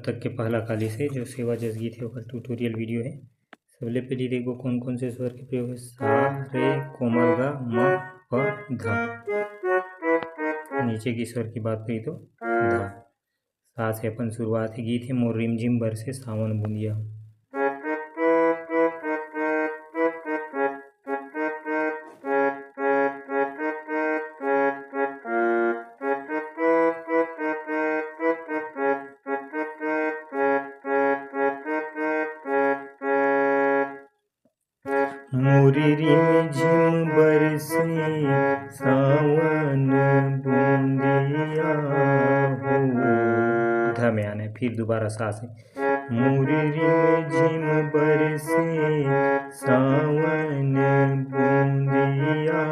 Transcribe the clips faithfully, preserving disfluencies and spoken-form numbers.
तक के पहला काली से जो सेवा जस गीत हे, ओकर ट्यूटोरियल वीडियो हे। सबले पहली देखबो कौन कौन से स्वर के प्रयोग हे। सा, रे, कोमल ग, म, प, ध। नीचे के स्वर की बात करी तो ध। सा से अपन शुरुआत हे। गीत हे मोर रिमझिम बरसे सावन बूंदिया। मोर रिमझिम बरसे सावन बूंदिया हो। ध में आने, फिर दोबारा सा से। मोर रिमझिम बरसे सावन बूंदिया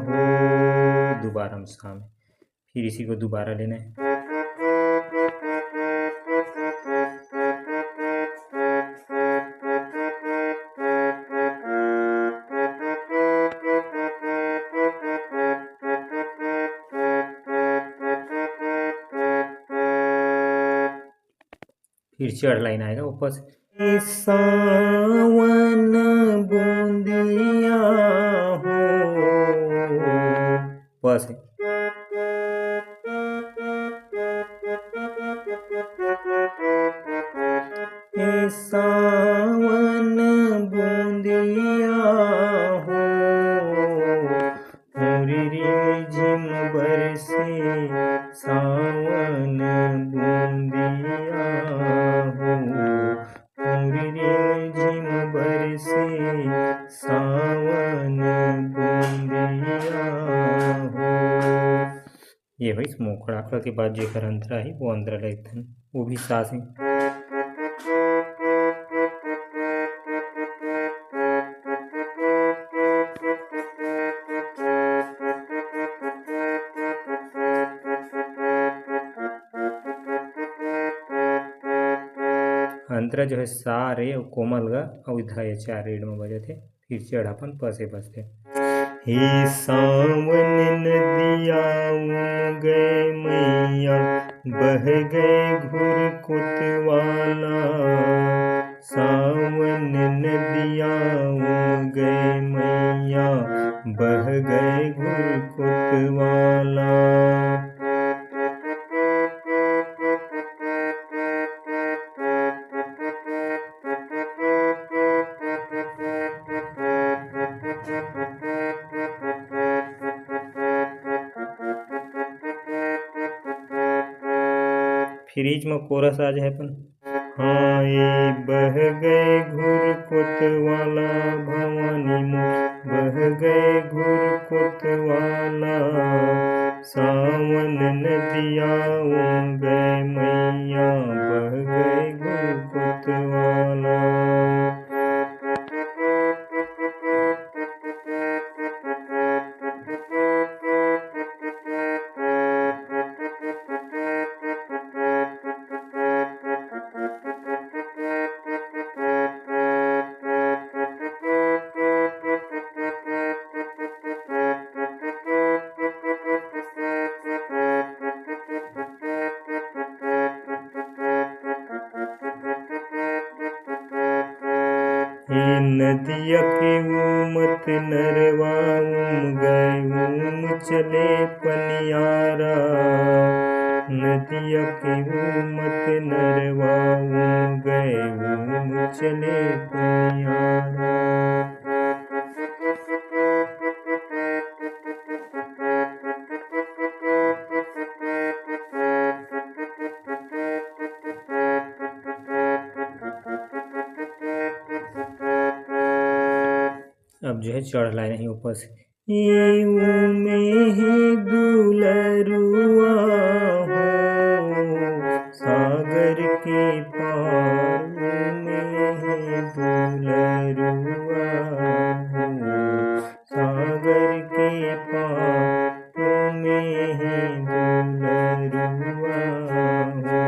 हो। दोबारा हम सा में। फिर इसी को दोबारा लेना है। फिर चढ़ लाइन आएगा वापस। सावन बूंदिया हो। बस। ए सावन बूंदिया हो, मोर रिमझिम बरसे सावन बूंदिया हो, मोर रिमझिम बरसे सावन बूंदिया हो। ये होइस मोखड़ा। ओकर के बाद जेकर अंतरा हे, वो अंतरा ल एक ठन, वो भी सा से। अंतरा जो हे सा, रे अउ कोमल ग अउ ध, ये चार रीड म बजत हे। फिर चढ़ अपन प से बजथे। हे सावन नदिया उम गए मैया, बह गए घुर कोतवाला। सावन नदिया उम गए मैया, बह गए घुर कोतवाला। फिर इच म कोरस आ जाए अपन। हाँ, ए बह गए घुर कोतवाला भवानी मोर, बह गए घुर कोतवाला। सावन नदिया उम गए मैया, बह गए घुर कोतवाला। हे नदिया के उमत नरवा उम गए उम चले पनियारा। नदिया के उमत नरवा उम गए उम चले पनियारा। अब जो है चढ़ लाइन हे ऊपर से। ये उमे हे दुलरुआ हो, सागर के पार उमे हे दुलरुआ हो, सागर के पार उमे हे दुलरुआ हो।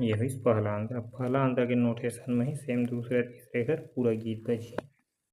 ये होइस पहला अंतरा। पहला अंतरा के नोटेशन में ही सेम दूसरा तीसरे कर पूरा गीत बजही।